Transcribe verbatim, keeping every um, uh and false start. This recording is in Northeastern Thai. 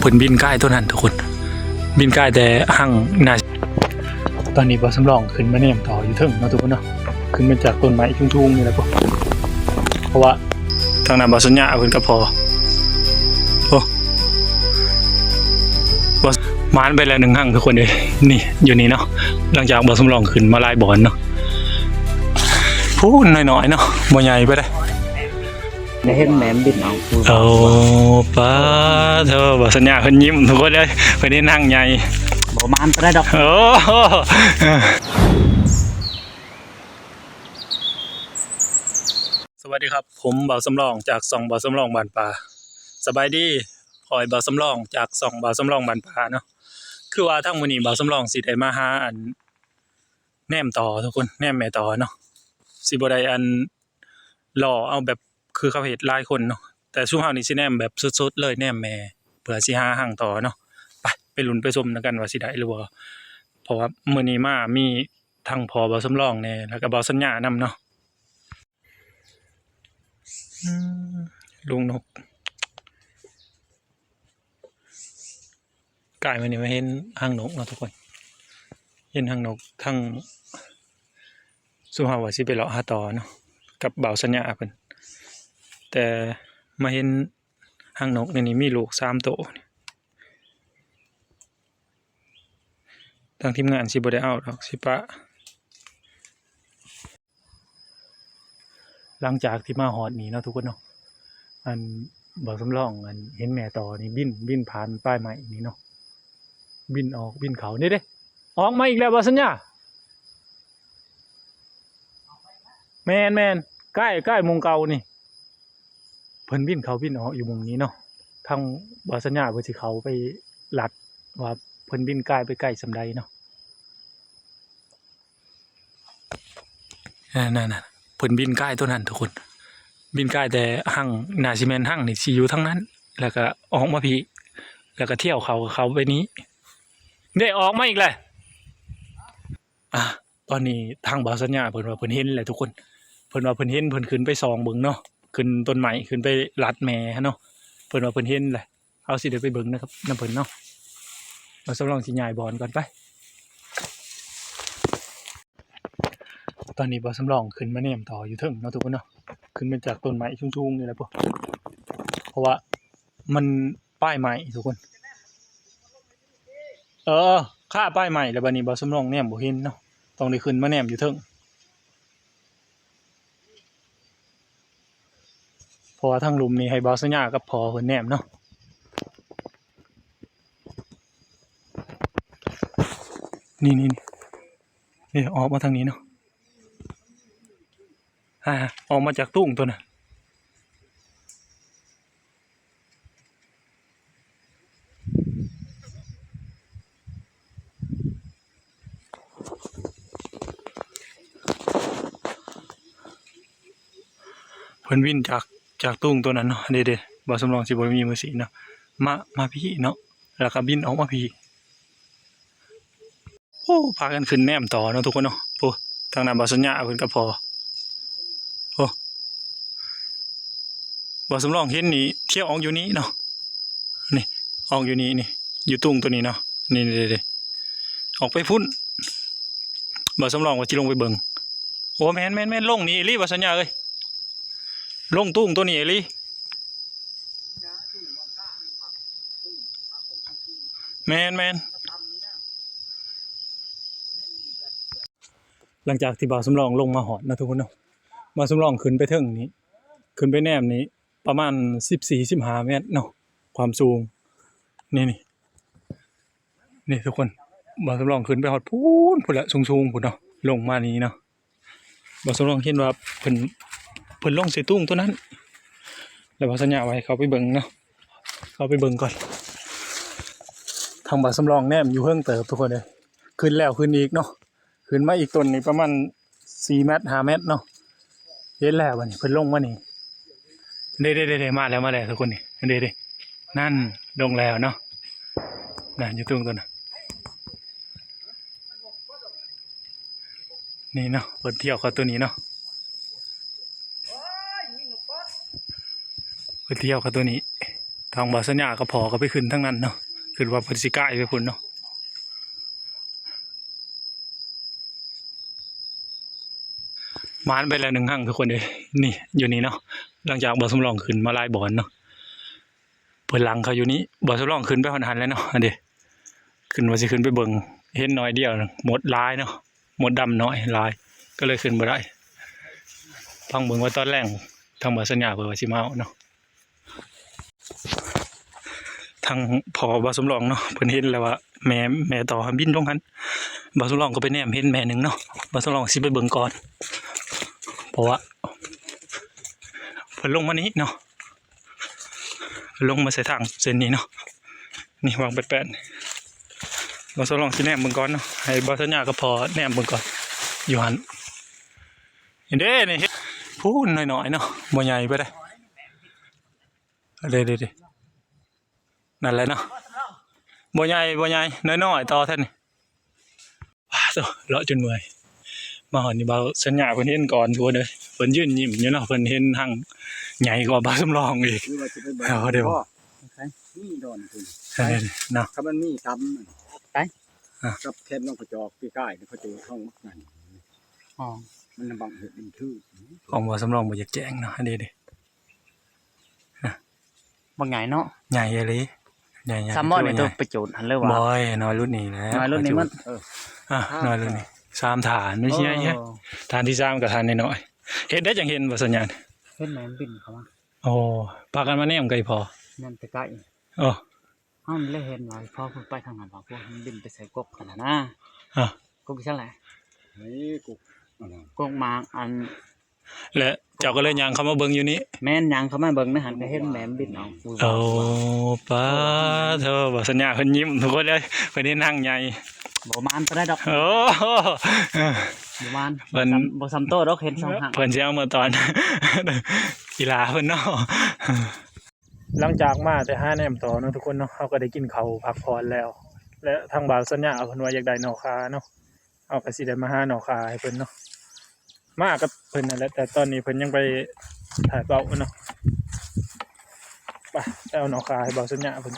เป็นบินก้ายตัวนั้นทุกคน บินก้ายแต่หั่งหน้า ตอนนี้บ่าวสำรองขึ้นมาแนมต่ออยู่เทิงเนาะทุกคนเนาะ ขึ้นมาจากต้นไม้สูงๆนี่แหละพวก เพราะว่าทางนั้นบ่าวสัญญาเพิ่นก็พอ โอ้ บ่าว หมานไปแล้วหนึ่งหั่งทุกคนเอ้ย นี่อยู่นี่เนาะ หลังจากบ่าวสำรองขึ้นมาหลายบ่อนเนาะ พูนน้อยๆเนาะ บ่ใหญ่ไปได้ ได้เห็นแหมมบินเอา โอ้ ป้าเธอ บ่าวสัญญาเพิ่นยิ้มทุกคนเอ้ย เพิ่นได้หั่งใหญ่ บ่หมานไปได้ดอก โอ้ สวัสดีครับ ผมบ่าวสำรองจากช่องบ่าวสำรองบ้านป่า สบายดี ข้อยบ่าวสำรองจากช่องบ่าวสำรองบ้านป่าเนาะ คือว่าทางมื้อนี้บ่าวสำรองสิได้มาหาอันแนมต่อทุกคน แนมแม่ต่อเนาะ สิบ่ได้อันหล่อเอาแบบคือเขาเฮ็ดหลายคนเนาะ แต่ซุมเฮานี่สิแนมแบบสดๆเลย แนมแม่ เพื่อสิหาหั่งต่อเนาะ ไป ไปลุ้นไปชมนำกันว่าสิได้หรือบ่ เพราะว่ามื้อนี้มามีทั้งพ่อบ่าวสำรองแหน่ แล้วก็บ่าวสัญญานำเนาะ อืม ลุงนก กายมื้อนี้มาเห็นหั่งนกเนาะทุกคน เห็นหั่งนกทั้ง ซุมเฮาว่าสิไปเลาะหาต่อเนาะ กับบ่าวสัญญาเพิ่น แต่มาเห็นหั่งนกในนี้มีลูกสามโต ทางทีมงานสิบ่ได้เอาดอก สิปะ หลังจากที่มาฮอดนี่เนาะทุกคนเนาะ อันบ่าวสำรองอันเห็นแม่ต่อนี่บิน บินผ่านปลายไม้นี่เนาะ บินออกบินเข้า นี่เด้ ออกมาอีกแล้วบ่าวสัญญา แม่นๆ ใกล้ๆ หม่องเก่านี่ เพิ่นบินเข้าบินออกอยู่หม่องนี้เนาะ ทางบ่าวสัญญาเพิ่นสิเข้าไปลัดว่าเพิ่นบินกายไปไกลส่ำใดเนาะ นั่นๆๆ เพิ่นบินกายตัวนั้นทุกคน บินกายแต่หั่ง น่าสิแม่นหั่งนี่สิอยู่ทางนั้น แล้วก็ออกมาพี้ แล้วก็เที่ยวเข้า เข้าไปนี้ ได้ออกมาอีกแล้ว อ่ะ ตอนนี้ทางบ่าวสัญญาเพิ่นว่าเพิ่นเห็นแล้วทุกคน เพิ่นว่าเพิ่นเห็น เพิ่นขึ้นไปส่องเบิ่งเนาะ ขึ้นต้นไม้ ขึ้นไปลัดแม่หั้นเนาะ เพิ่นว่าเพิ่นเห็นแล้ว เฮาสิได้ไปเบิ่งนะครับ นำเพิ่นเนาะ บ่าวสำรองสิย้ายบ่อนก่อนไป ตอนนี้บ่าวสำรองขึ้นมาแนมต่ออยู่เทิงเนาะทุกคนเนาะ ขึ้นมาจากต้นไม้สูงๆนี่แหละพวก เพราะว่ามันปลายไม้ทุกคน เออ คาปลายไม้แล้วบัดนี้บ่าวสำรองแนมบ่เห็นเนาะ ต้องได้ขึ้นมาแนมอยู่เทิง เพราะว่าทางลุ่มนี่ให้บ่าวสัญญากับพ่อเพิ่นแนมเนาะ นี่ นี่ นี่ นี่ ออกมาทางนี้เนาะ อ่า ออกมาจากตุ้งตัวน่ะ เพิ่นบินจาก จากตุ้งตัวนั้นเนาะ เด้ๆ บ่าวสำรองสิบ่มีมือสีเนาะ มา มาพี้เนาะ แล้วก็บินออกมาพี้ โอ้ พากันขึ้นแนมต่อเนาะทุกคนเนาะ โอ้ ทางนั้นบ่าวสัญญาเพิ่นกับพ่อ โอ้ บ่าวสำรองเห็นนี่เที่ยวออกอยู่นี่เนาะ นี่ ออกอยู่นี่ นี่ อยู่ตุ้งตัวนี้เนาะ นี่ นี่ นี่ ออกไปพุ้น บ่าวสำรองว่าสิลงไปเบิ่ง โอ้ แม่น แม่น แม่น ลงนี่อีหลีบ่าวสัญญาเอ้ย ลงตุ้งตัวนี้อีหลี แม่น แม่น หลังจากที่บ่าวสำรองลงมาฮอดเนาะทุกคนเนาะ บ่าวสำรองขึ้นไปเทิงนี่ ขึ้นไปแนมนี่ ประมาณสิบสี่ สิบห้าเมตรเนาะ ความสูง นี่ นี่ นี่ทุกคน บ่าวสำรองขึ้นไปฮอดพู้น พู้นละ สูงๆ พู้นเนาะ ลงมานี่เนาะ บ่าวสำรองเห็นว่าเพิ่น เพิ่นลงใส่ตุ้งตัวนั้น แล้วบ่าวสัญญาว่าให้เข้าไปเบิ่งเนาะ เข้าไปเบิ่งก่อน ทางบ่าวสำรองแนมอยู่เทิงเติบทุกคนเอ้ย ขึ้นแล้วขึ้นอีกเนาะ ขึ้นมาอีกต้นนี่ประมาณสี่เมตร ห้าเมตรเนาะ เห็นแล้วบัดนี้เพิ่นลงมานี่ เด้ๆๆๆ มาแล้ว มาแล้วทุกคนนี่ เด้ๆ นั่น ลงแล้วเนาะ นั่น อยู่ตรงต้นน่ะ นี่เนาะ เพิ่นเที่ยวเข้าตัวนี้เนาะ เพิ่นเที่ยวเข้าตัวนี้ ทางบ่าวสัญญากับพ่อก็ไปขึ้นทางนั้นเนาะ ขึ้นว่าเพิ่นสิกายไปพุ่นเนาะ หมานไปแล้วหนึ่งหั่งทุกคนเอ้ย นี่อยู่นี่เนาะ หลังจากบ่าวสำรองขึ้นมาหลายบ่อนเนาะ เพิ่นหลังเขาอยู่นี่ บ่าวสำรองขึ้นไปฮอดหั่นแล้วเนาะ อันเด้ ขึ้นว่าสิขึ้นไปเบิ่ง เห็นหน่อยเดียว มดหลายเนาะ มดดำน้อยหลาย ก็เลยขึ้นบ่ได้ ฟังเบิ่งว่าตอนแลงทางบ่าวสัญญาเพิ่นว่าสิมาเอาเนาะ ทางพ่อบ่าวสำรองเนาะ เพิ่นเห็นแล้วว่าแม่ แม่ต่อบินลงหั่น บ่าวสำรองก็ไปแนมเห็นแม่หนึ่งเนาะ บ่าวสำรองสิไปเบิ่งก่อน เพราะว่าเพิ่นลงมานี้เนาะ เพิ่นลงมาใส่ทางเส้นนี้เนาะ นี่วางแปดแปด บ่าวสำรองสิแนมเบิ่งก่อนเนาะ ให้บ่าวสัญญากับพ่อแนมเบิ่งก่อน อยู่หั่น เห็นเด้นี่ เห็นพูนน้อยๆเนาะ บ่ใหญ่ไปได้ เด้ๆๆ นั่นแหละเนาะ บ่ใหญ่ บ่ใหญ่ น้อยๆ ต่อแท้นี่ ว้าโต เลาะจนเมื่อย มาฮอดนี่บ่าวสัญญาเพิ่นเห็นก่อนทุกคนเด้อ เพิ่นยืนยิ้มอยู่เนาะ เพิ่นเห็นหั่งใหญ่กว่าบ่าวสำรองอีก คือว่าสิไปเบิ่ง เอาเด้อ บ่ ใช่ นี่ดอนคุณ เออ เนาะ ถ้ามันมีตำ ไป อ่ะ กับแคมน้องกระจอกปีกายนี่เขาจะเข้านั่น อ๋อ มันบังเห็ดมันทื่อ ของบ่าวสำรองบ่อยากแจ้งเนาะ อันนี้เด้ บักใหญ่เนาะ ใหญ่อีหลี ใหญ่ๆ ซ้ำบ่นี่ ตัวใหญ่ ตัวไปโจดหั่นเลยว่ะ บ่อย น้อยรุ่นนี้แหละ น้อยรุ่นนี้มัน เออ อ่ะ น้อยรุ่นนี้ สามฐาน ไม่ใช่ โอ้ ฐานที่สามกับฐานน้อยๆ เฮ็ดได้จังเห็นบ่สัญญาณ เห็นแม่มันบินเข้ามา โอ้ พากันมาแนมไกลพอ แนมแต่ไกล โอ้ เฮานี่เลยเห็นว่าพอเพิ่นไปทางนั้นว่าพวกมันบินไปใส่กกหั่นน่ะนะ อ่ะ กกอีหยังแหละ เฮ้ย กก อันนั้น กกหมากอัน และเจ้าก็เลยย่างเข้ามาเบิ่งอยู่นี่ แม่นย่างเข้ามาเบิ่งในหั่นก็เห็นแม่มันบินออก โอ้ ป๊าโธ่ บ่าวสัญญาเพิ่นยิ้มทุกคนเอ้ย เพิ่นเห็นหั่งใหญ่ บ่มานปานใดดอก โอ้ บ่มาน เพิ่น บ่ซ้ำ บ่ซ้ำโตดอก เห็นสองหั่ง เพิ่นสิเอามาตอน อีหล่าเพิ่นเนาะ หลังจากมาแต่หาแนมต่อเนาะทุกคนเนาะ เฮาก็ได้กินข้าวพักผ่อนแล้ว และทางบ่าวสัญญาเพิ่นว่าอยากได้หน่อข่าเนาะ เฮาก็สิได้มาหาหน่อข่าให้เพิ่นเนาะ มากับเพิ่นนั่นแหละ แต่ตอนนี้เพิ่นยังไปถ่ายเป้าเนาะ ไป ไปเอาหน่อข่าให้บ่าวสัญญาเพิ่น